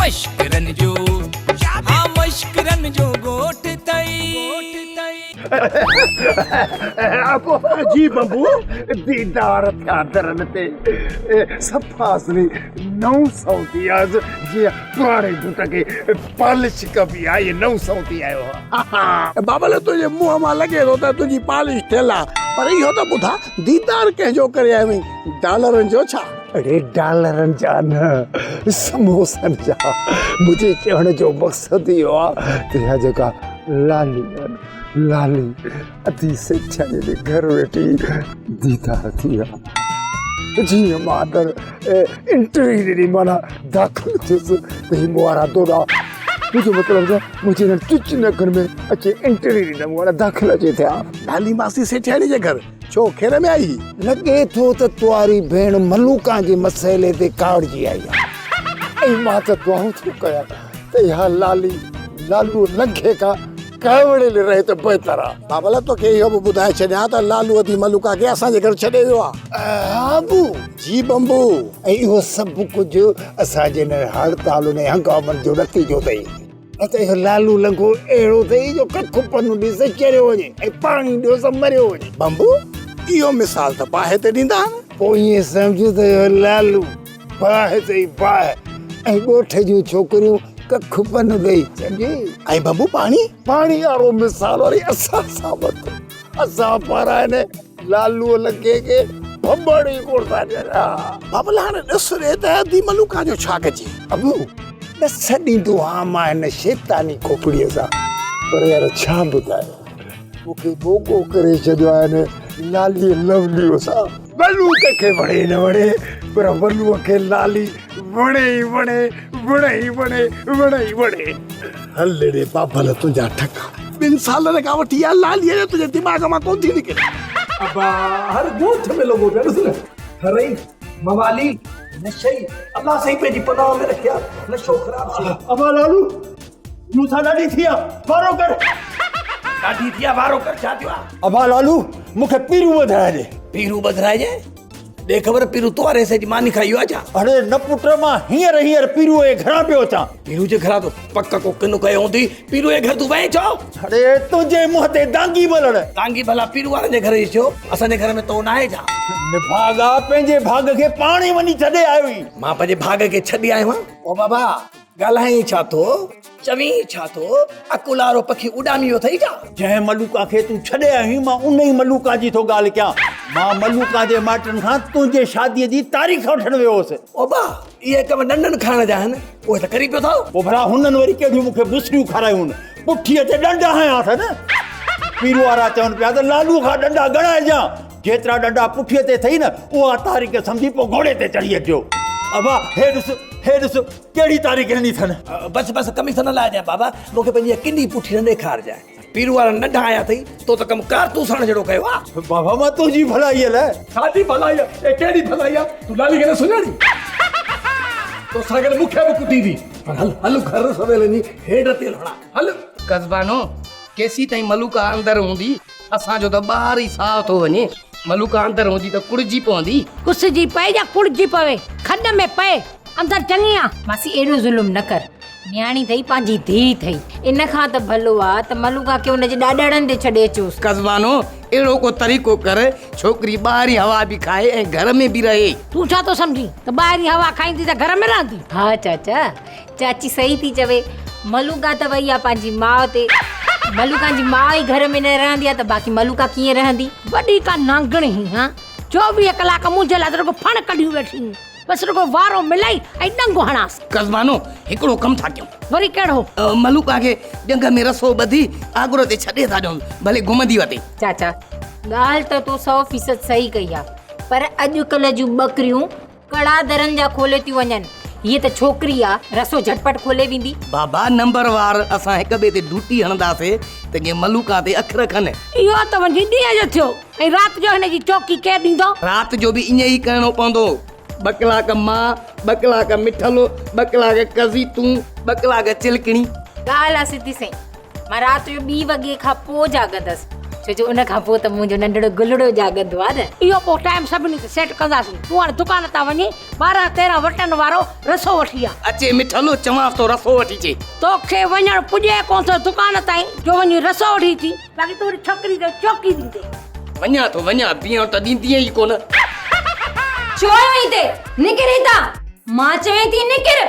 مشڪرن جو ها مشڪرن جو ڳوٺ ٿئي. ابو جي ببو ديدار ٿيا درن تي صفا اصلي نئون سئو ٿي آيس جيئن پراڻي بوٽ کي پالش ڪبي آهي ائين نئون سئو ٿي آيو آ. بابل تنهنجي منهن مان لڳي ٿو ته تنهنجي پالش ٿيل آ پر اهو ته ٻڌاء ديدار ڪنهن جو ڪري آيو آهين ڊالرن جو ڇا؟ اڙي ڊالرن جا نه سموسن جا منهنجي چوڻ جو مقصد اهو آ ته اها جيڪا لالي آ نه لالي اڌي سيٺياڻي جي گهر ويٺي ديدار ٿي آ جيئن مان اندر انٽري ڏني معنيٰ داخل ٿيس ته هي مون وارا دوڏا منهنجو مطلب ته منهنجي هنن چچ نڪن ۾ اچي انٽري ڏنم معنيٰ داخل اچي ٿيا. لالي ماسي سيٺياڻي جي گهر ڇو کير ۾ آئي هئي؟ لڳي ٿو ته تواري ڀيڻ ملوڪان جي مسئلي تي ڪاوڙجي آئي آهي ۽ مان ته دعائون ٿو ڪيان ته اها لالي لالوء لنگهي کان ڪاوڙيل رهي ته بهتر آ. بابل توکي اهو به ٻڌائي ڇڏيان ته لالو ادي ملوڪا کي اسان جي گهر ڇڏي ويو آ. ها ابو. جي بمبو. ۽ اهو سڀ ڪجهه اسان جي انهن هڙتالن ۽ هنگامن جو نتيجو اٿئي. نه ته اهو لالو لنگهو اهڙو اٿئي جو ڪک پن ڏيس چريو وڃي ۽ پاڻي ڏيوس مريو وڃي. بمبو، اهو مثال ته باهه تي ڏيندا آهن. پوء ائين سمجهه ته اهو لالو باهه اٿئي باهه ۽ ڳوٺ جون ڇوڪريون ڪک پن اٿئي، سمجهي؟ ۽ بمبو پاڻي؟ پاڻي وارو مثال وري اسان سان ورتو. اسان پاران هن لالوء لنگهي کي ڀنڀڻ ئي ڪونه ٿا ڏين. بابل هاڻي ڏس ڏي ته ادي ملوڪا جو ڇا ڪجي؟ ابو ڏس ڏيندو هان مان هن شيطاني کوپڙيء سان پر يار ڇا ٻڌايان مون کي موڳو ڪري ڇڏيو آهي هن لاليء لوليء سان. ولو ڪنهن کي وڻي نه وڻي پر ولوء کي لالي وڻي ئي وڻي، وڻي ئي وڻي، وڻي ئي وڻي. هل ڙي بابل تنهنجا ٺڪا ٻن سالن کان وٺي اها لالي اڃا تنهنجي دماغ مان ڪونه ٿي نڪري. ابا هر ڳوٺ ۾ لڳو پيو ڏس نه ٿرئي موالي نشئي الله سائين پنهنجي پناهه ۾ رکيا نشو خراب شي آ. ابا لالو مون سان ڏاڍي ٿي آ وارو ڪر. ڏاڍي ٿي آ وارو ڪر ڇا ٿيو آ. ابا لالو مون کي پيرون ٻڌرائجي. پيرون ٻڌرائجي؟ ڏي خبر پيرو تو واري حصي جي ماني کائي ويو آ ڇا؟ اڙي نه پٽ مان هينئر هينئر پيروء جي گهران پيو اچان. پيرو جي گهران تو پڪ ڪو ڪن ڪيو هوندي. پيرو جي گهر تون وئين ڇو؟ اڙي تنهنجي منهن تي دانگي ٻلڻ. دانگي ڀلا پيرو وارن جي گهر جي ڇو؟ اسان جي گهر ۾ تو ناهي ڇا؟ نڀاڳا پنهنجي ڀاڳ کي پاڻ ئي وڃي ڇڏي آيو هين. مان پنهنجي ڀاڳ کي ڇڏي آيو آهيان. او بابا ڳالهائين ڇا ٿو؟ چوين ڇا ٿو؟ عقل وارو پکي اڏامي ويو اٿئي ڇا؟ جنهن ملوڪا کي تون ڇڏي آيو آهين، مان ان ئي ملوڪا جي ٿو ڳالهه ڪيان. مان ملوڪا جي مائٽن کان تنهنجي شاديء جي تاريخ وٺڻ ويو هوس. ابا، اهي ڪم ڏنڊن کائڻ جا آهن، اهي ته ڪري پيو اٿئو. پوء ڀلا هنن وري ڪهڙيون مون کي بسريون کارايون؟ پٺيء تي ڏنڊ هنيا اٿن. پيرو وارا چون پيا ته لالوء کان ڏنڊا ڳڻائجان. جيترا ڏنڊا پٺيء تي اٿئي نه، اها تاريخ سمجهي پوء گهوڙي تي چڙهي اچجو. ابا، هي ڏس، هي ڏس، ڪهڙي تاريخ ڏني اٿن. بس بس ڪميشن نه لاهجانء بابا، مون کي پنهنجي اها ڪني پٺي نه ڏيکارجانء. پيرو وارا ننڍا آيا اٿئي، تو ته ڪم ڪارتوساڻ جهڙو ڪيو آ. بابا مان تنهنجي ڀلائيء لاء. ڇا جي ڀلائي آ؟ اي ڪهڙي ڀلائي آ؟ تون لالي کي نه سڃاڻين؟ تو سان گڏ مون کي به ڪٽيندي. هاڻ هل هل گهر سويل وڃي هيڊ تيل هڻان هل. قزبانو، ڪيسيتائين ملوڪا اندر هوندي؟ اسان جو ته ٻاهر ئي ساهه ٿو وڃي. ملوڪا اندر هوندي ته ڪڙجي پوندي. ڪسجي پئي يا ڪڙجي پوي، کڏ ۾ پئي، اندر چڱي آ. ماسي اهڙو ظلم نه ڪر. نياڻي ٿئي پنهنجي ڌيء ٿئي. ان کان ته ڀلو آ ته ملوڪا کي ان جي ڏاڏاڻن ڏي ڇڏي اچوس. قزبانو، اهڙو ڪو طريقو ڪر، ڇوڪري ٻاهرين هوا به کائي ۽ گهر ۾ به رهي. تون ڇا ٿو سمجهين ته ٻاهرين هوا کائيندي ته گهر ۾ رهندي؟ ها چاچا، چاچي صحيح ٿي چوي. ملوڪا ته وئي آ پنهنجي ماء تي. ملوڪا جي ماء ئي گهر ۾ نه رهندي آ ته باقي ملوڪا ڪيئن رهندي؟ وڏي ڪا نانگڻ هين ها. 24 ڪلاڪ منهنجي لاء ته رڳو ڦڻ ڪڍيون ويٺي هين. بس رڳو وارو ملئي ۽ ڏنگ هڻانس. قزبانو، هڪڙو ڪم ٿا ڪيون. وري ڪهڙو؟ ملوڪا کي ڄنگهه ۾ رسو ٻڌي آڳر تي ڇڏي ٿا ڏيون، ڀلي گهمندي وتي. چاچا، ڳالهه ته تو سئو فيصد صحيح ڪئي آ، پر اڄڪلهه جون ٻڪريون ڪڙا درن جا کولي ٿيون وڃن. هيء ته ڇوڪري آ، رسو جهٽپٽ کولي ويندي. بابا نمبر وار اسان هڪ ٻئي تي ڊوٽي هڻنداسي ته جيئن ملوڪا تي اک رکن. اهو ته وڃي ڏينهن جو ٿيو ۽ رات جو هن جي چوڪي ڪير ڏيندو؟ رات جو به ائين ئي ڪرڻو پوندو. ٻه ڪلاڪ مان، ٻه ڪلاڪ مٺل، ٻه ڪلاڪ قضي تون، ٻه ڪلاڪ چلڪڻي. ڳالهه آ سڌي سئين. مان رات جو ٻي وڳي کان پوء جاڳندس. ڇو جو ان کان پوء ته منهنجو ننڍڙو گلڙو جاڳندو آ نه. اهو پوء ٽائيم سڀني تي سيٽ ڪنداسين. تون هاڻي دڪان تان وڃي ٻارهن تيرهن وٽن وارو رسو وٺي آ. اچي مٺل، چوانس ٿو رسو وٺي اچي. توکي وڃڻ پڄي ڪونه ٿو دڪان تائين جو وڃي رسو وٺي اچين. باقي تون وري ڇوڪري کي چوڪي ڏيندين. وڃان ٿو وڃان، بيهڻ ته ڏيندينء ئي ڪونه. ڇو آيو آهين هتي؟ نڪر هتان. مان چوين ٿي نڪر،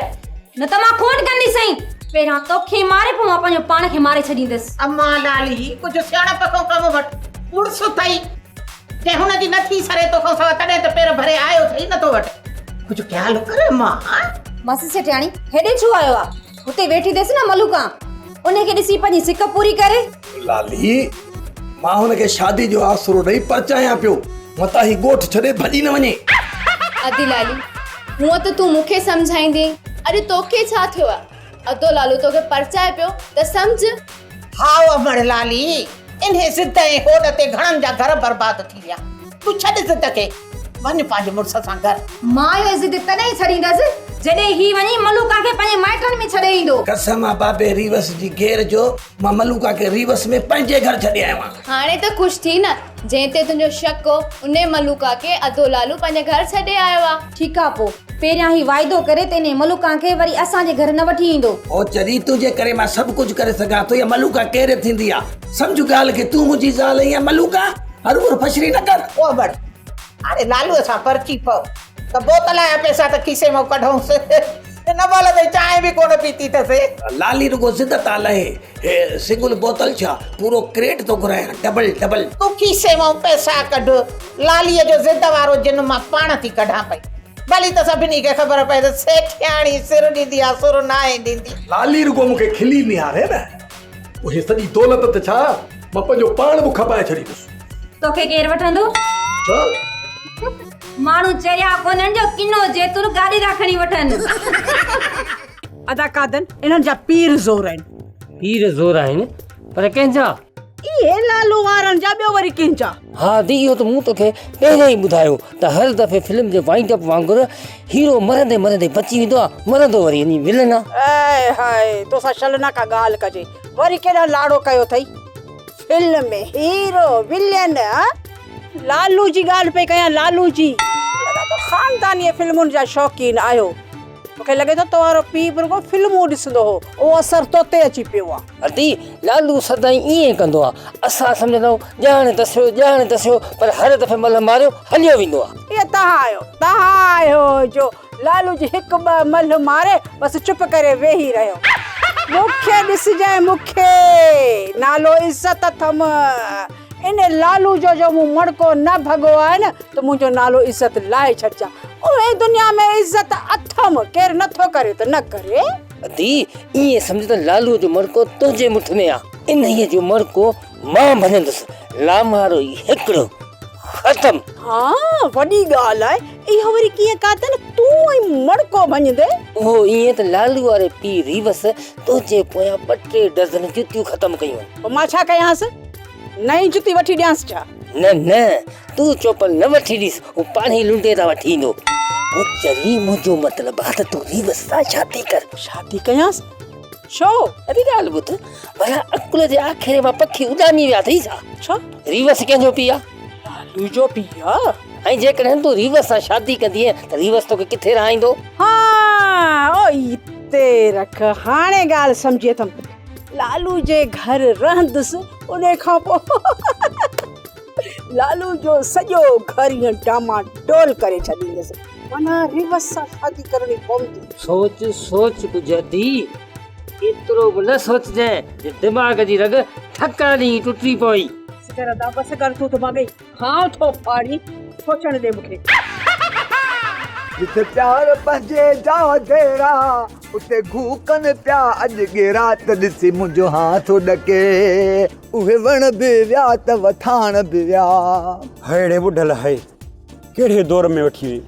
نه ته مان خون ڪنديسئين. پهريان توکي ماري پوء مان پنهنجو پاڻ کي ماري ڇڏيندس. امان لالي، ڪجهه سياڻپ کان ڪم وٺ. مڙس اٿئي. جي هن جي نه ٿي سري توکان سواء تڏهن ته پير ڀري آيو اٿئي نه تو وٽ. ڪجهه خيال ڪر امان. ماسي سيٺياڻي، هيڏي ڇو آيو آ؟ هتي ويٺي اٿس نه ملوڪان. ان کي ڏسي پنهنجي سڪ پوري ڪري. لالي، مان هن کي شادي جو آسرو ڏئي پرچايان پيو، متان هي ڳوٺ ڇڏي ڀڄي نه وڃي. ادي لالي، هونء ته تون مون کي سمجهائيندين، اڄ توکي ڇا ٿيو آ؟ ادو لالو توکي پرچائي پيو ته سمجهه. هائو امڙ لالي، انهي ضد ۽ هوڏ تي گهڻن جا گهر برباد ٿي ويا. تون ڇڏ ضد کي، وڃ پنهنجي مڙس سان گهر. مان اهو ضد تڏهن ڇڏيندس، جڏهن هي وڃي ملوڪا کي پنهنجي مائٽن ۾ ڇڏي ايندو. قسم آ بابي ريوس جي گير جو، مان ملوڪا کي ريوس ۾ پنهنجي گهر ڇڏي آيو آهيان. هاڻي ته خوش ٿي نه، جنهن تي تنهنجو شڪ هو، انهي ملوڪا کي اڌو لالو پنهنجي گهر ڇڏي آيو آ. ٺيڪ آ پوء، پهريان هي واعدو ڪري ته انهي ملوڪا کي وري اسان جي گهر نه وٺي ايندو. او چري، تنهنجي ڪري مان سڀ ڪجهه ڪري سگهان ٿو، اها ملوڪا ڪير ٿيندي آ؟ سمجهه ڳالهه کي، تون منهنجي زال آهين يا ملوڪا؟ هروڀرو ڦشري نه ڪر. او امڙ، هاڻي لالوء سان پرچي پئو ته بوتل جا پئسا ته کيسي مان ڪڍونس. هن مهل تائين چانهه به ڪونه پيتي اٿس. لالي رڳو ضد تان لهي. هي سنگل بوتل ڇا، پورو ڪريٽ ٿو گهرايان، ڊبل ڊبل. تون کيسي مان پئسا ڪڍ، لاليء جو ضد وارو جن مان پاڻ ٿي ڪڍان پئي. ڀلي ته سڀني کي خبر پئي ته سيٺياڻي سر ڏيندي آ، سر ناهي ڏيندي. لالي رڳو مون کي کلي نهاري نه، پوء هي سڄي دولت ته ڇا، مان پنهنجو پاڻ به کپائي ڇڏيندس. توکي ڪير وٺندو؟ ڇا؟ ماڻهو چريا ڪونهن جو ڪنو زيتون گاڏي تان کڻي وٺن. ادا قادن انهن جا پير زور آهن. پير زور آهن پر ڪنهن جا؟ اهي لالو وارن جا ٻيو وري ڪنهن جا؟ ها ادي اهو ته مون توکي پهريان ئي ٻڌايو ته هر دفعي فلم جي وائنڊ اپ وانگر هيرو مرندي مرندي بچي ويندو آ مرندو وري وڃي ولن آ. اي هاء توسان شل نه ڪا ڳالهه ڪجي وري ڪيڏانهن لاڙو ڪيو اٿئي. فلم ۾ هيرو ولين ها لالو جي ڳالهه پئي ڪيان لالو جي. لڳا ٿو خانداني فلمن جا شوقين آهيو. مونکي لڳي ٿو توهان رو پيء به رڳو فلمون ڏسندو هو اهو اثر تو تي اچي پيو آ. ادي لالو سدائين ائين ڪندو آ اسان سمجهندا آهيون ڄاڻ دسيو ڄاڻ دسيو پر هر دفعي ملهه ماريو هليو ويندو آ. اهي توهان آهيو توهان آهيو جو لالو جي هڪ ٻه ملهه ماري بس چپ ڪري ويهي رهيو. مونکي ڏسجانء مونکي نالو عزت اٿم ان لالو جو جو مون مڙڪو نه ڀڳو آهي نه ته منهنجو نالو عزت لاهي ڇڏجان. اهي دنيا ۾ عزت اٿم، ڪير نه ٿو ڪري ته نه ڪري. ادي، ائين سمجهه ته لالوء جو مڙڪو تنهنجي مٺ ۾ آ. انهيء جو مڙڪو مان ڀڃندس. لامارو ئي هڪڙو، ختم. ها، وڏي ڳالهه آهي. اهو وري ڪيئن قاتل، تون ئي مڙڪو ڀڃندين؟ اهو ائين ته لالوء واري پيء ريوس تنهنجي پويان ٻه ٽي ڊزن جتيون ختم ڪيون آهن. پوء مان ڇا ڪيانس؟ نئين جتي وٺي ڏيانس ڇا؟ نه نه، تون چوپل نه وٺي ڏيس، هو پاڻهي لنڊي تان وٺي ايندو. او چري، منهنجو مطلب آ ته تون ريوس سان شادي ڪر. شادي ڪيانس؟ ڇو؟ ادي ڳالهه ٻڌ، ڀلا عقل جي آکيري مان پکي اڏامي ويا اٿئي ڇا؟ ڇا؟ ريوس ڪنهن جو پيء آ؟ لالو جو پيء آ. ۽ جيڪڏهن تون ريوس سان شادي ڪندينء ته ريوس توکي ڪٿي رهائيندو؟ ها، او اتي رک، هاڻي ڳالهه سمجهي اٿم. لالو جي گهر رهندس ان کان پوء لالو جو سڄو گهر ائين ڊاما ڊول ڪري ڇڏيندس. معنيٰ ريوس سان شادي ڪرڻي پوندي. سوچ سوچ ڪجهه ادي، ايترو به نه سوچجانء جو دماغ جي رڳ ٺڪا ڏيئي ٽٽي پوي. بس ڪر ادا بس ڪر تون ته ماڳهين هانء ٿو ڦاڙين، سوچڻ ڏي مون کي. جتي پيار پنهنجي جا ديرا، اتي گهو ڪن پيا اڄ ڳيرا ته ڏسي منهنجو هانء ٿو ڏڪي. اهي وڻ به ويا ته وٿاڻ به ويا. ههڙي ٻڍل هئي ڪهڙي دور ۾ وٺي وئين.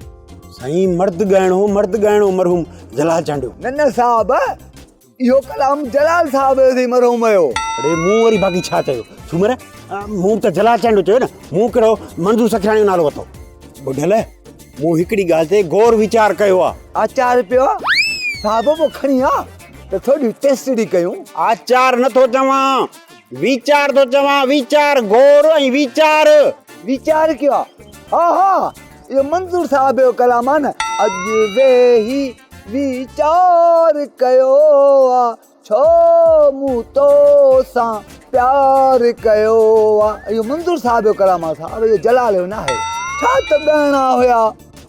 سائين مرد ڳائڻو مرد ڳائڻو مرحوم جلال چانڊيو. نه نه صاحب اهو ڪلام جلال صاحب جو اٿئي مرحوم جو. اڙي مون وري باقي ڇا چيو سومر مون ته جلال چانڊيو چيو نه مون ڪهڙو منظور سکيراڻي جو نالو ورتو. ٻڍل مون هڪڙي ڳالهه تي غور ويچار ڪيو آ. آچار پيو آ صاحب پوء کڻي آ ته ٿوري ٽيسٽڙي ڪيون. آچار نٿو چوان. ويچار ٿو چوان، ويچار، غور ۽ ويچار. ويچار ڪيو آ. ها ها اهو منظور صاحب جو ڪلام آ نه. اڄ ويهي ويچار ڪيو آ، ڇو مون تو سان پيار ڪيو آ. اهو منظور صاحب جو ڪلام آ صاحب، اهو جلال جو ناهي. ڇا ته ڳائڻا هيا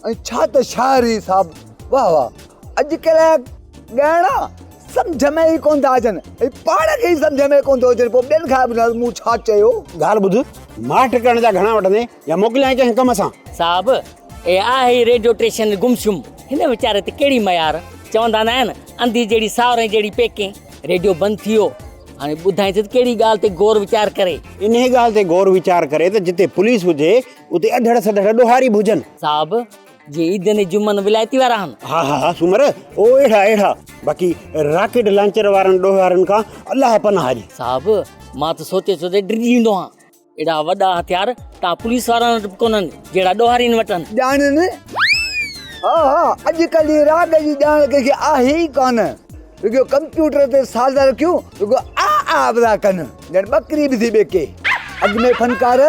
۽ ڇا ته شاعري صاحب، واه واه. اڄڪلهه ڳائڻا سمجهه ۾ ئي ڪونه ٿا اچن ۽ پاڻ کي ئي سمجهه ۾ ڪونه ٿو اچن، پوء ٻين کان به مون ڇا چيو. ڳالهه ٻڌ، ماٺ ڪرڻ جا گهڻا وٺندين يا موڪليانء ڪنهن ڪم سان؟ صاحب، اي آهي ئي ريڊيو ٽيشن گمشم، هن ويچاري تي ڪهڙي ميار؟ چوندا نه آهن، انڌي جهڙي ساهرين جهڙي پيڪين. ريڊيو بند ٿي ويو، هاڻي ٻڌائين ته ڪهڙي ڳالهه تي غور ويچار ڪري. انهيء ڳالهه تي غور ويچار ڪري ته جتي پوليس هجي، اتي اڍڙ سڍڙ ڏوهاري به هجن. صاحب، جي عيدن ۽ جمعن ولايتي وارا آهن. ها ها ها سومر، او اهڙا اهڙا، باقي راڪيٽ لانچر وارن ڏوهارين کان الله پناهه ڏي. صاحب، مان ته سوچي سوچي ڊڄي ويندو آهيان. اهڙا وڏا هٿيار تان پوليس وارن وٽ به ڪونهن، جهڙا ڏوهارين وٽ آهن. ڄاڻين؟ ها ها، اڄڪلهه جي راڳ جي ڄاڻ ڪنهن کي آهي ئي ڪانه. رڳو ڪمپيوٽر تي ساز رکيون، رڳو آ آ پيا ڪن، ڄڻ ٻڪري به ٿي ٻيڪي. اڳ ۾ فنڪار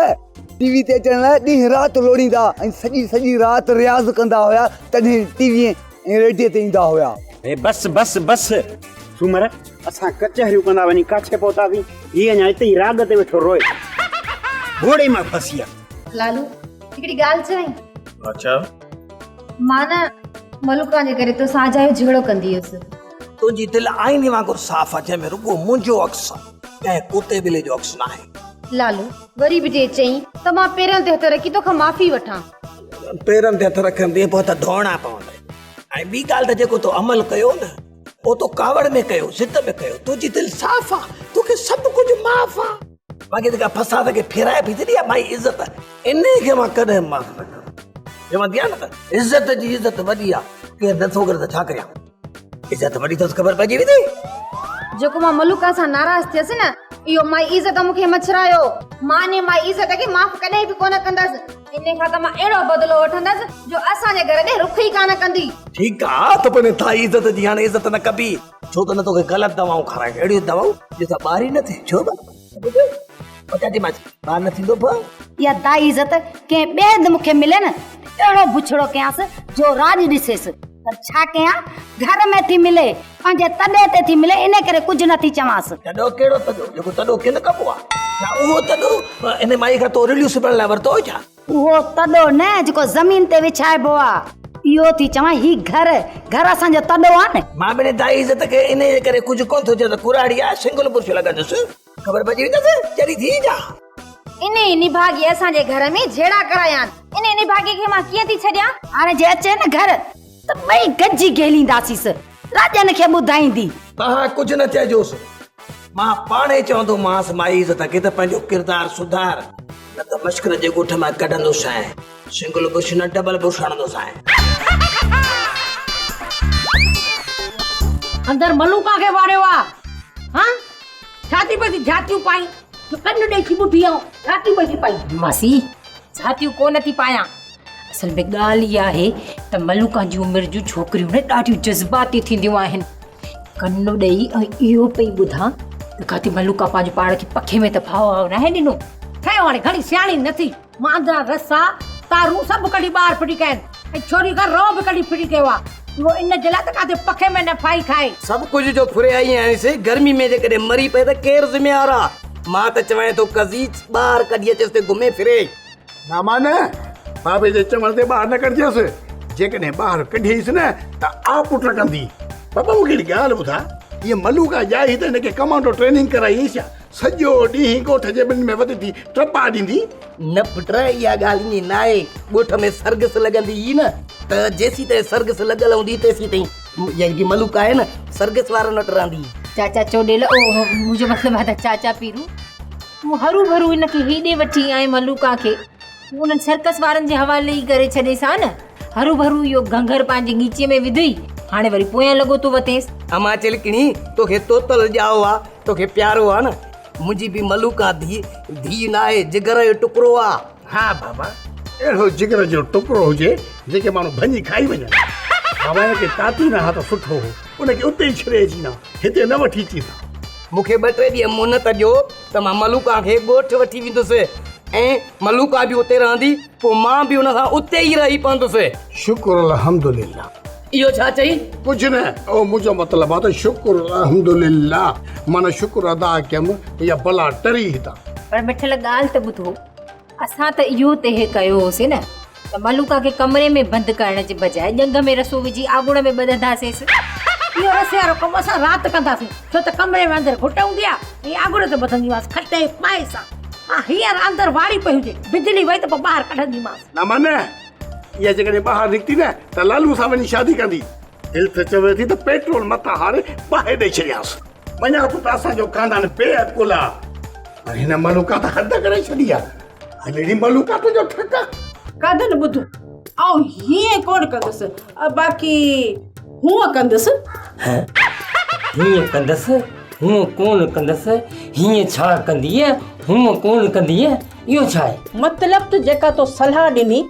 ٽي وي تي اچڻ لاء ڏينهن رات لوڙيندا ۽ سڄي سڄي رات رياض ڪندا هيا، تڏهن ٽي وي ۽ ريڊيي تي ايندا هيا. هي بس بس بس سومر، اسان ڪچهريون ڪندا وڃي ڪاڇي پهتاسين، هي اڃا اتي ئي راڳ تي ويٺو روئي. گهوڙي مان ڦسي آ. لالو، هڪڙي ڳالهه چوين؟ ها چئو. مان نه ملوڪان جي ڪري توسان اجايو جهيڙو ڪندي هيس. تنهنجي دل آئيني وانگر صاف آ، جنهن ۾ رڳو منهنجو عڪس آ، ڪنهن ڪتي ٻلي جو عڪس ناهي. لالو، وري به جي چئين ته مان پيرن تي هٿ رکي توکان معافي وٺان. پيرن تي هٿ رکندين پوء ته ڌوئڻا پوندئي. ۽ ٻي ڳالهه ته جيڪو تو عمل ڪيو نه، اهو تو ڪاوڙ ۾ ڪيو، ضد ۾ ڪيو. تنهنجي دل صاف آ، توکي سڀ ڪجهه معاف آ. باقي جيڪا فساد کي ڦيرائي پئي ڇڏي آ مائي عزت، انهيء کي مان ڪڏهن به معاف نه ڪندس. چوندي آ نه ته عزت جي عزت وڏي آ، ڪير نٿو ڪري ته ڇا ڪريان؟ عزت وڏي اٿس خبر پئجي ويندي. جيڪو مان ملوڪا سان ناراض ٿيس نه، اهو مائي عزت مون کي مڇرايو. مان انهيء مائي عزت کي معاف ڪڏهن به ڪونه ڪندس. انهيء کان ته مان اهڙو بدلو وٺندس جو اسان جي گهر ڏي رخ ئي ڪانه ڪندي. ٺيڪ آ ته پوء انهيء ٿائي عزت جي هاڻي عزت نه ڪبي، ڇو ته نه توکي غلط دوائون کارائين، اهڙيون دوائون جنهن سان ٻار ئي نه ٿئي. ڇو ڀلا؟ ٻڌو پچا ماڇي ٻار نه ٿيندو ڀا. اها دائي عزت ڪنهن ٻئي هنڌ مون کي ملي نه ته اهڙو بڇڙو ڪيانس جو راڄ ڏسيس. پر ڇا ڪيان گهر ۾ ٿي ملي، پنهنجي تڏي تي ٿي ملي، ان ڪري ڪجهه نه ٿي چوانس. تڏو ڪهڙو تڏو؟ جيڪو تڏو ڪن ڪبو آ. ڇا اهو تڏو ان مائي کان تو رليون سبڻ لاء ورتو هو ڇا؟ اهو تڏو نه جيڪو زمين تي وڇائبو آ، اهو ٿي چوان. هي گهر، گهر اسان جو تڏو آ نه. مان به ان دائي عزت کي انهيء ڪري ڪجهه ڪونه ٿو چوان ته ڪراڙي آ، سنگل برش لڳندس. خبر پئجي ويندس، چري ٿي جا. انهيء نڀاڳي اسان جي گهر ۾ جهيڙا ڪرايا آهن. انهيء نڀاڳي کي مان ڪيئن ٿي ڇڏيان؟ هاڻي جي اچي نه گهر ته ٻئي گڏجي گهيلينداسيس. راڄن کي ٻڌائيندي. توهان ڪجهه نه چئجوس. مان پاڻ ئي چوندومانس مائي عزت کي ته پنهنجو ڪردار سڌار، نه ته مشڪل جي ڳوٺ مان ڪڍندوسانء. سنگل برش نه ڊبل برش هڻندوسانء. اندر ملوڪا کي واڙيو آ. ها؟ ڇا ٿي پئي ٿي جھاتيون پائين جو ڪن ڏئي ٿي ٻڌي آئون جھاتيون پئي ٿي پائين. ماسي جھاتيون ڪو نه ٿي پايان. اصل ۾ ڳالهه اها آهي ته ملوڪان جي عمر جون ڇوڪريون نه ڏاڍيون جذباتي ٿينديون آهن. ڪن ڏئي ۽ اهو پئي ٻڌان ته ڪاٿي ملوڪا پنهنجو پاڻ کي پکي ۾ ته ڦاهو هاء ناهي ڏنو. ٺهيو هاڻي گهڻي سياڻي نه ٿي. مان اندران رسا، تارون سڀ ڪڍي ٻاهر ڦٽي ڪيا آهن ۽ ڇوري کان رئو به ڪڍي ڦٽي ڪيو آهي. اهو ان جي لاء ته ڪاٿي پکي ۾ نه ڦاهي کائي. سڀ ڪجهه جو ڦري آئي آهيانس، گرمي ۾ جيڪڏهن مري پئي ته ڪير ذميوار آ؟ مان ته چوانء ٿو قضي ٻاهر ڪڍي اچيس ته گهمي ڦري. نه مان نه، بابي جي چوڻ تي ٻاهر نه ڪڍجيس، جيڪڏهن ٻاهر ڪڍيس نه ته آ پٽ ڪندي. بابا مون کي هڪڙي ڳالهه ٻڌاء، هيء ملوڪا ڄائي ته هن کي ڪمانڊو ٽريننگ ڪرائي هئي ڇا؟ سڄو ڏينهن ڳوٺ جي ٻنين ۾ وڌي ٿي ٽپا ڏيندي. نه پٽ اها ڳالهه ائين ناهي، ڳوٺ ۾ سرگس لڳندي هئي نه ته جيسيتائين سرگس لڳل هوندي هئي تيسيتائين جيڪي ملوڪ آهي نه سرگس وارن وٽ رهندي هئي. چاچا چوڏيل، او منهنجو مطلب آهي ته چاچا پيرو، تون هروڀرو هن کي هيڏي وٺي آئين ملوڪا کي، تون انهن سرڪس وارن جي حوالي ئي ڪري ڇڏيس ها نه. هروڀرو اهو گهنگهر پنهنجي ڳيچي ۾ وڌئي، هاڻي وري پويان لڳو ٿو وتيس. امان چلڪڻي، توکي توتل ڄائو آ، توکي پيارو آ نه. منهنجي به ملوڪا ڌيء، ڌيء ناهي، جگر جو ٽڪرو آ. ها بابا، اهڙو جگر جو ٽڪرو هجي، جنهن کي ماڻهو ڀڃي کائي وڃن. بابا هن کي تاتي نه ها ته سٺو هو، ان کي اتي ئي ڇڏي اچين ها، هتي نه وٺي اچيس ها. مون کي ٻه ٽي ڏينهن مهلت ڏيو. ته مان ملوڪا کي ڳوٺ وٺي ويندس ۽ ملوڪا به اتي رهندي، پوء مان به ان سان اتي ئي رهي پوندس. شڪر الحمدلله. اهو ڇا چئي؟ ڪجهه نه، اهو منهنجو مطلب آهي ته شڪر الحمدلله معنيٰ شڪر ادا ڪيم ته اها بلا ٽري هتان. پر مٺل ڳالهه ته ٻڌو، اسان ته اهو طئه ڪيو هوسين نه ته ملوڪا کي ڪمري ۾ بند ڪرڻ جي بجاء ڄنگهه ۾ رسو وجهي آڳوڻ ۾ ٻڌنداسينس. اهو رسي وارو ڪم اسان رات ڪنداسين، ڇو ته ڪمري ۾ اندر گهٽ هوندي آهي ۽ آڳوڻ تي ٻڌنديمانس کٽ ۽ پائي سان. ها هينئر اندر واڙي پئي هجي، بجلي وئي ته پوء ٻاهر ڪڍنديمانس. نه مان نه، اها جيڪڏهن ٻاهر نڪتي نه ته لالو سان وڃي شادي ڪندي. دل ته چوي ٿي ته پيٽرول مٿان هاري باهه ڏئي ڇڏيانس. مڃان ٿو ته اسان جو خاندان بي عقل آ، پر هن ملوڪا ته حد ڪري ڇڏي آ. هلڙي ملوڪا تنهنجو ٺڪ آ. قادن ٻڌ، آئون هيئن ڪونه ڪندس، باقي هونء ڪندس. هيئن ڪندس، هونء ڪونه ڪندس، هيئن ڇا ڪندينء، هونء ڪونه ڪندينء، اهو ڇا آهي؟ مطلب ته جيڪا تو صلاح ڏني،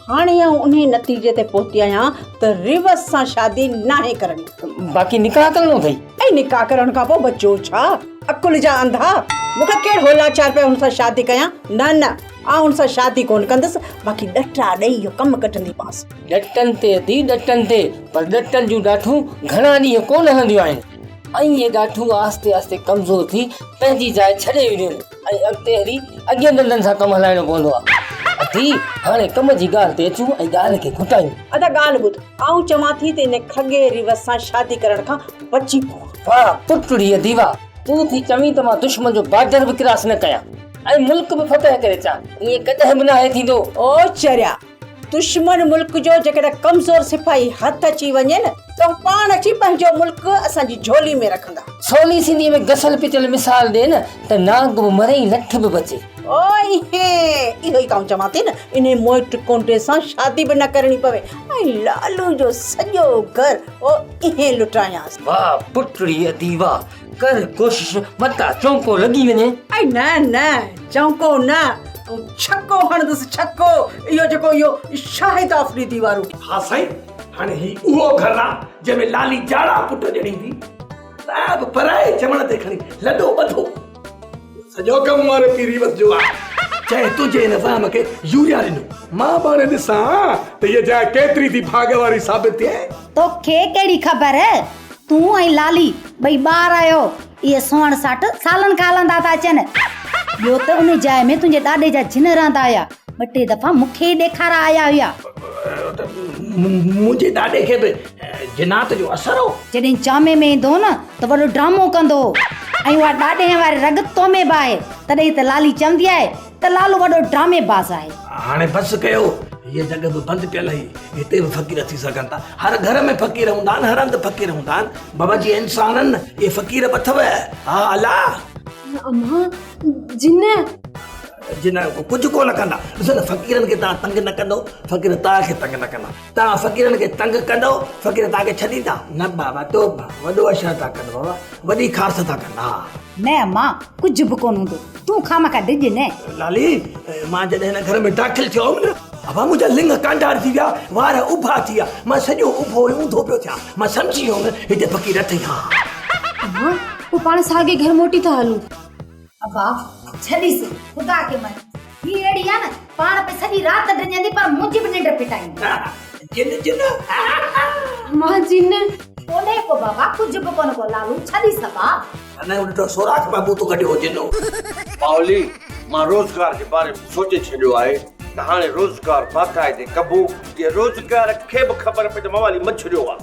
هاڻي آئون انهي نتيجي تي پهتي آهيان ته ريوس سان شادي ناهي ڪرڻي. باقي نڪاح ڪرڻو اٿئي؟ ۽ نڪاح ڪرڻ کان پوء بچو ڇا؟ عقل جا انڌا! مون کي ڪهڙو لاچار پيو هن سان شادي ڪيان؟ نه نه، آئون هن سان شادي ڪونه ڪندس، باقي ڏٽا ڏئي اهو ڪم ڪڍنديمانس. ڏٽن تي ادي ڏٽن تي، پر ڏٽن جون ڏاٺون گهڻا ڏينهن ڪونه هلنديون آهن ۽ اهي ڏاٺون آهستي آهستي ڪمزور ٿي پنهنجي جاء ڇڏي وينديون آهن. ۽ اڳتي هلي اڳين ڏندن سان ڪم هلائڻو پوندو آهي. اٿي هاڻي ڪم جي ڳالهه تي اچون ۽ ڳالهه کي گهٽايون. ادا ڳالهه ٻڌ، آئون چوان ٿي ته ان کڳي ريوس سان شادي ڪرڻ کان بچي پوان. واهه پٽڙي ادي واهه، تون ٿي چوين ته مان دشمن جو بارڊر به ڪراس نه ڪيان ۽ ملڪ به فتح ڪري اچان، ائين ڪڏهن به ناهي ٿيندو. او چريا، دشمن ملڪ جو جيڪڏهن ڪمزور سپاهي هٿ اچي وڃي نه ته هو پاڻ اچي پنهنجو ملڪ اسان جي جهولي ۾ رکندا. سولي سنڌيء ۾ گسل پٽيل مثال ڏي نه ته نانگ به مري ۽ لٺ به بچي. او اهي اهو ئي ته آئون چوان ٿي نه انهي موئي ٽڪونڊي سان شادي به نه ڪرڻي پوي ۽ لالو جو سڄو گهر او اهي لٽايانس. واهه پٽڙي ادي واهه ڪر ڪوشش متان چونڪو لڳي وڃي. اي نه نه چونڪو نه تون ڇڪو هڻندس ڇڪو اهو جيڪو اهو شاهد آفريدي وارو. ها سائين هاڻي هي اهو گهر آ جنهن ۾ لالي جاڙا پٽ ڄڻيندي ته به پرائي چوڻ تي کڻي لڏو ٻڌو. سڄو ڪم ماري پيري وس جو آ. چئي تنهنجي هن وهم کي يوريا ڏنو. مان به هاڻي ڏسان ته هيء جاء ڪيتري ٿي ڀاڳ واري ثابت ٿئي. توکي ڪهڙي خبر تون ۽ لالي ٻئي ٻار آهيو. اهي سوڻ ساٺ سالن کان هلندا ٿا اچن. ٻيو ته ان جاء ۾ تنهنجي ڏاڏي جا جن رهندا هيا. ٻه ٽي دفعا مون کي ئي ڏيکارا آيا هيا. منهنجي ڏاڏي کي به جنات جو اثر هو. جڏهن جامي ۾ ايندو هو نه ته وڏو ڊرامو ڪندو هو ۽ اها ڏاڏي واري رڳ تو ۾ به آهي. تڏهن ته لالي چوندي آهي ته لالو وڏو ڊرامي باز آهي. هاڻي بس ڪيو. هيء جڳهه به بند پيل هئي. هتي به فقير ٿي سگهن ٿا. هر گهر ۾ فقير هوندا آهن، هر هنڌ فقير هوندا آهن. بابا جي انسان آهن، اهي فقير به اٿو. ها الا! امان، جن! جن ڪجهه ڪونه ڪندا. ڏسو نه فقيرن کي توهان تنگ نه ڪندو، فقير توهان کي تنگ نه ڪندا. توهان فقيرن کي تنگ ڪندو، فقير توهان کي ڇڏيندا؟ نه بابا توبه، وڏو اشر ٿا ڪن بابا، وڏي خارس ٿا ڪن. ها. نه امان، ڪجهه به ڪونه هوندو. تون خامخا ڊڄ نه. لالي، مان جڏهن هن گهر ۾ داخل ٿيو هوم نه، ابا منهنجا لڱ ڪانڊار ٿي ويا، وار اڀا ٿي ويا، مان سڄو اڀو ۽ اونڌو پيو ٿيان. مان سمجهي ويو هوم هتي فقير اٿئي ها. امان، پوء پاڻ ساڳئي گهر موٽي ٿا هلون. ابا، ڇڏيس، خدا کي مڃ. هي اهڙي آ نه، پاڻ پئي سڄي رات ڊڄندي پر منهنجي به ننڊ ڦٽائيندي. جن جن. امان جن. ڪونهي ڪو بابا، ڪجهه به ڪونه ڪو لالو، ڇڏيس ابا. نه ان جو سوراخ مان بوتو ڪڍيو هو جنو. پاولي، مان روزگار جي باري ۾ سوچي ڇڏيو آهي ته هاڻي روزگار باقاعدي ڪبو جيئن روزگار کي به خبر پئي ته موالي مڇريو آ.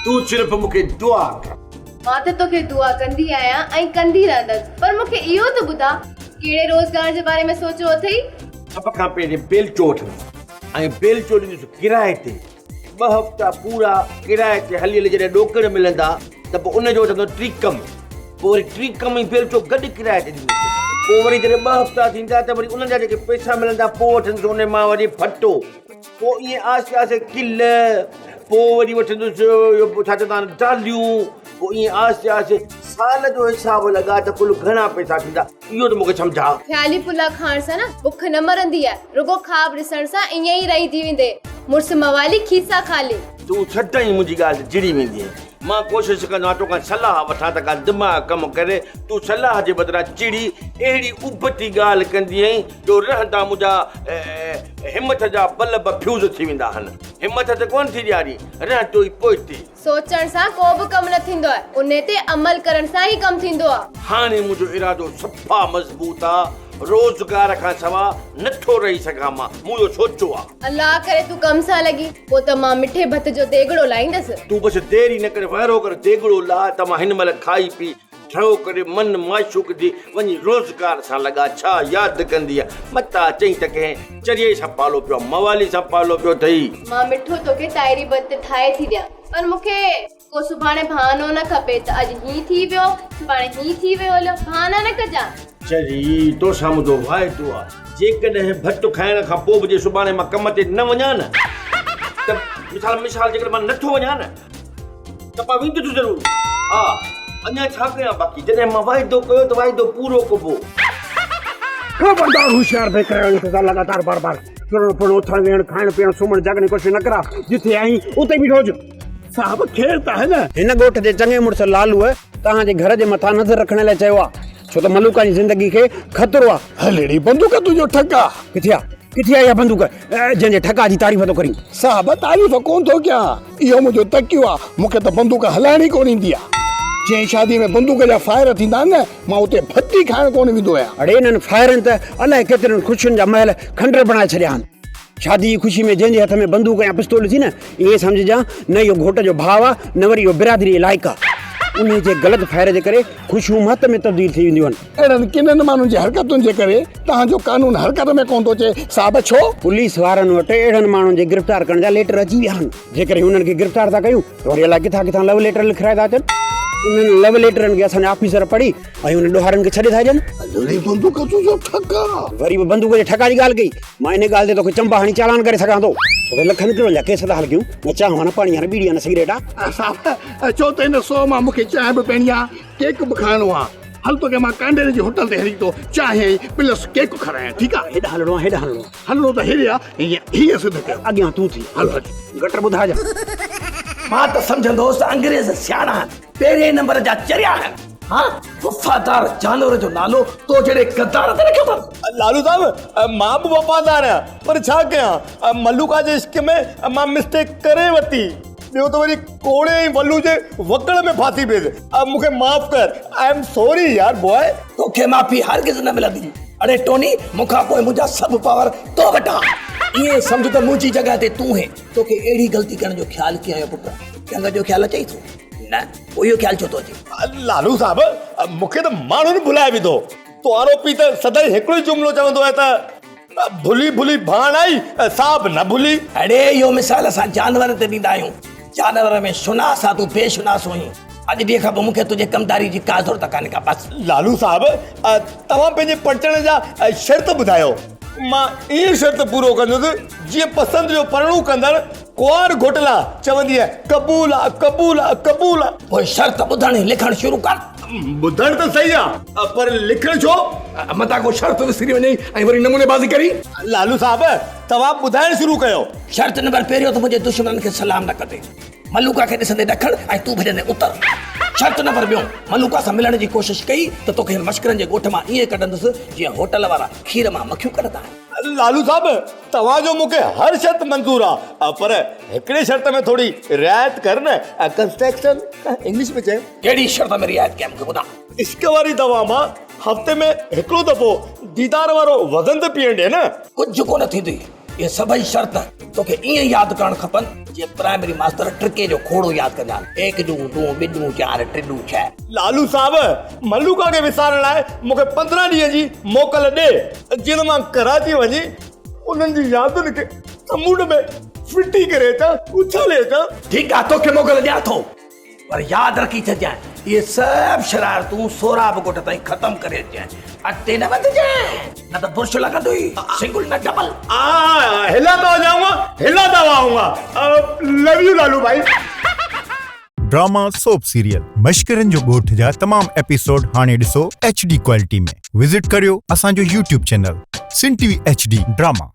تون صرف مون کي دعا ڪر. مان ته توکي دعا ڪندي آهيان ۽ ڪندي رهندس پر مون کي اهو ته ٻڌاء ڪهڙي روزگار جي باري ۾ سوچيو اٿئي؟ سڀ کان پهرين بيلچو وٺندس ۽ بيلچو ڏيندس ڪرائي تي. ٻه هفتا پورا ڪرائي تي هلي هلي جڏهن ڏوڪڙ ملندا ته پوء ان جو وٺندو ٽيڪم. پوء وري ٽيڪم ۽ بيلچو گڏ ڪرائي تي ڏيندس. پوء وري جڏهن ٻه هفتا ٿيندا ته وري انهن جا جيڪي پئسا ملندا پوء وٺندس ان مان وري ڦٽو. پوء ائين آهستي آهستي ڪل، پوء وري وٺندس اهو ڇا چوندا آهن ڊاليون، پوء ائين آهستي آهستي سال جو حساب لڳا ته ڪل گهڻا پئسا ٿيندا اهو ته مون کي سمجهاء. خيالي پلاء کائڻ سان نه بک نه مرندي آهي، رڳو خواب ڏسڻ سان ائين ئي رهجي ويندي. مڙس موالي کيسا خالي. تون سدائين منهنجي ڳالهه تي جڙي ويندي آهين. مان ڪوشش ڪندو آهيان توکان صلاح وٺان ته ڪا دماغ ڪم ڪري. تون صلاح جي بدران چڙي اهڙي ابتي ڳالهه ڪندي آهين جو رهندا منهنجا همٿ جا بلب فيوز ٿي ويندا آهن. همٿ ته ڪونه ٿي ڏيارين، رهندو ئي پوئتي. سوچڻ سان ڪو به ڪم نه ٿيندو آهي، انهي تي عمل ڪرڻ سان ئي ڪم ٿيندو آهي. هاڻي منهنجو ارادو صفا مضبوط آ، روزگار کان سوا نه ٿو رهي سگهان مان، مون اهو سوچيو آ. الله ڪري تون ڪم سان لڳين، پوء ته مان مٺي ڀت جو ديڳڙو لائيندس. تون بس دير ئي نه ڪر، وهرو ڪر ديڳڙو لاء ته مان هن مهل کائي پي ٺهو ڪري من معشوق جي وڃي روزگار سان لڳا ڇا ياد ڪندينء متان چئين ته ڪنهن چريي سان پالو پيو آ موالي سان پالو پيو اٿئي. مان مٺو توکي تائري ڀت ٺاهي ٿي ڏيان پر مون کي ڪو سڀاڻي بهانو نه کپي ته اڄ هين ٿي ويو سڀاڻي هين ٿي ويو هليو بهانا نه ڪجان. چري توسان منهنجو واعدو آ جيڪڏهن ڀت کائڻ کان پوء به جي سڀاڻي مان ڪم تي نه وڃان نه ته مثال مثال جيڪڏهن مان نٿو وڃان نه ته مان ويندس ضرور. ها، اڃا ڇا ڪيان باقي جڏهن مان واعدو ڪيو ته واعدو پورو ڪبو. خبردار هوشيار بي ڪرڻ انتظار لڳاتار بار بار چرڻ پڻ اٿڻ ويهڻ کائڻ پيئڻ سمهڻ جاڳڻ جي ڪوشش نه ڪرا جٿي آهين اتي بيٺو هج. صاحب خير ته آهي نه؟ هن ڳوٺ جي چڱي مڙس لالوء توهان جي گهر جي مٿان نظر رکڻ لاء چيو آهي ڇو ته ملوڪا جي زندگي کي خطرو آهي. هل اڙي بندوق تنهنجو ٺڪ آ. ڪٿي آ؟ ڪٿي آهي اها بندوق جنهن جي ٺڪاء جي تعريف ٿو ڪرين؟ صاحب تعريف ڪونه ٿو ڪيان، اهو منهنجو تڪيو آ، مون کي ته بندوق هلائڻ ئي ڪونه ايندي آ. جنهن شاديء ۾ بندوق جا فائر ٿيندا آهن نه، مان اتي ڀتي کائڻ ڪونه ويندو آهيان. اڙي انهن فائرن ته الائي ڪيترين خوشين جا محل کنڊر بڻائي ڇڏيا آهن. شادي جي خوشي ۾ جنهن جي هٿ ۾ بندوق يا پستول ڏسي نه، ائين سمجهجان نه اهو گهوٽ جو ڀاء آ، نه وري اهو برادريء جي لائق آ. انهيء جي غلط فائر جي ڪري خوشيون مهت ۾ تبديل ٿي وينديون آهن. اهڙن ڪنن ماڻهن جي حرڪتن جي ڪري توهان جو قانون حرڪت ۾ ڪونه ٿو اچي صاحب ڇو؟ پوليس وارن وٽ اهڙن ماڻهن جي گرفتار ڪرڻ جا ليٽر اچي ويا آهن. جيڪڏهن انهن کي گرفتار ٿا ڪيون ته وري الائي ڪٿان ڪٿان لو ليٽر لکرائي ٿا اچن. انهن لو ليٽرن کي اسان جا آفيسر پڙهي ۽ انهن ڏوهارين کي ڇڏي ٿا ڏين. وري بندوق جو ٺڪا. وري به بندوق جي ٺڪا جي ڳالهه ڪئي. مان ان ڳالهه تي توکي چنبا هڻي چالان ڪري سگهان ٿو. ڇو ته لکن ڪروڙن جا ڪيس ٿا حل ڪيون. نه چانهه آ نه پاڻي آ نه ٻيڙي آ نه سگريٽ آ. صاحب ڇو ته هن سو مان مون کي چانهه به پيئڻي آ. ڪيڪ به کائڻو آ. هل توکي مان ڪانڊيري جي هوٽل تي هلي ٿو چانهه ۽ پلس ڪيڪ کارايان ٺيڪ آ. هيڏانهن هلڻو آ هيڏانهن هلڻو آ. هلڻو ته هيڏي آ هيئن هيئن سڌ ڪيو. اڳيان تون ٿي هل هل. گٽر ٻڌائجان. مان ته سمجهندو هوس ته انگريز سياڻا آهن، پهرين نمبر جا چريا آهن. ها وفادار جانور جو نالو تو جهڙي غدار تي رکيو اٿن. لالو صاحب مان به وفادار آهيان پر ڇا ڪيان ملوڪا جي عشق ۾ مان مسٽيڪ ڪري ورتي. ٻيو ته وري ڪوڙي ۽ ولو جي وڪڙ ۾ ڦاسي پيس. مون کي معاف ڪر. I am sorry يار بواء. توکي معافي هرگز نه ملندي. اڙي ٽوني مون کان پوء منهنجا سڀ پاور تو وٽ آ. ائين سمجهه ته منهنجي جڳهه تي تون هين. توکي اهڙي غلطي ڪرڻ جو خيال ڪيئن آيو پٽ؟ جنگ جو خيال اچئي ٿو؟ نه پوء اهو خيال ڇو ٿو اچي؟ لالو صاحب مون کي ته ماڻهن ڀلائي وڌو. توهارو پيء ته سدائين هڪڙو ئي جملو چوندو آهي ته. ڀلي ڀلي ڀاڻ آئي، سا به نه ڀلي. اڙي اهو مثال اسان جانورن تي ڏيندا آهيون. جانور ۾ شناس آ تون بي شناس هئين. اڄ ڏينهن کان پوء مون کي تنهنجي ڪمداري جي ڪا ضرورت ڪانهي ڪا بس. لالو صاحب توهان پنهنجي پرچڻ جا شرط ٻڌايو. مان ائين شرط پورو ڪندس جيئن پسند جو پرڻو ڪندڙ ڪنوار گهوٽ لا چوندي آهي قبول آ قبول آ قبول آ. پوء شرط ٻڌڻ ۽ لکڻ شروع ڪر. ٻڌڻ ته صحيح آ پر لکڻ ڇو؟ متان ڪو شرط وسري وڃئي ۽ وري نموني بازي ڪرين. لالو صاحب توهان ٻڌائڻ شروع ڪيو. شرط نمبر پهريون ته منهنجي دشمنن کي سلام نه ڪندين. ملوڪا کي ڏسندي ڏکڻ ۽ تون ڀڄندين اتر. شرط نمبر ٻيون، ملوڪا سان ملڻ جي ڪوشش ڪئي ته توکي هن مشڪرن جي ڳوٺ مان ائين ڪڍندس جيئن هوٽل وارا کير مان مکيون ڪڍندا آهن. لالو صاحب توهان جو مون کي هر شرط منظور آ پر هڪڙي شرط ۾ ٿوري رعايت ڪر نه ڪنسٽرڪشن انگلش ۾ چيو. ڪهڙي شرط ۾ رعايت ڪيان مون کي ٻڌاء. عشق واري دوا مان هفتي ۾ هڪڙو دفعو ديدار وارو وزن ته پيئڻ ڏي نه. ڪجهه ڪونه ٿيندي. اهي سڀئي شرط توکي ائين ياد ڪرڻ کپن جيئن پرائمري ماستر ٽڪي جو کوڙو ياد ڪندا آهن. ايڪ ڏون ڏون ٻه ڏون چار ٽي ڏون ڇهه. لالو صاحب ملوڪا کي وسارڻ لاء مون کي 15 ڏينهن جي موڪل ڏي جيئن ته مان ڪراچي وڃي انهن جي يادن کي سمنڊ ۾ ڦٽي ڪري اچان، اڇالي اچان. ٺيڪ آ توکي موڪل ڏيان ٿو پر ياد رکي ڇڏجانء اهي سڀ شرارتون سهراب ڳوٺ تائين ختم ڪري اچجانء اڳتي نه وڌجانء نه ته برش لڳندوئي سنگل نه ڊبل. آ هلاتا جائونگا هلاتا آئونگا لو يو لالو ڀائي. ڊراما سوپ سيريل مشڪرن جو ڳوٺ جا تمام ايپيسوڊ هاڻي ڏسو ايڇ ڊي ڪوالٽي ۾ وزٽ ڪريو اسان جو YouTube channel Sindh T V H D drama.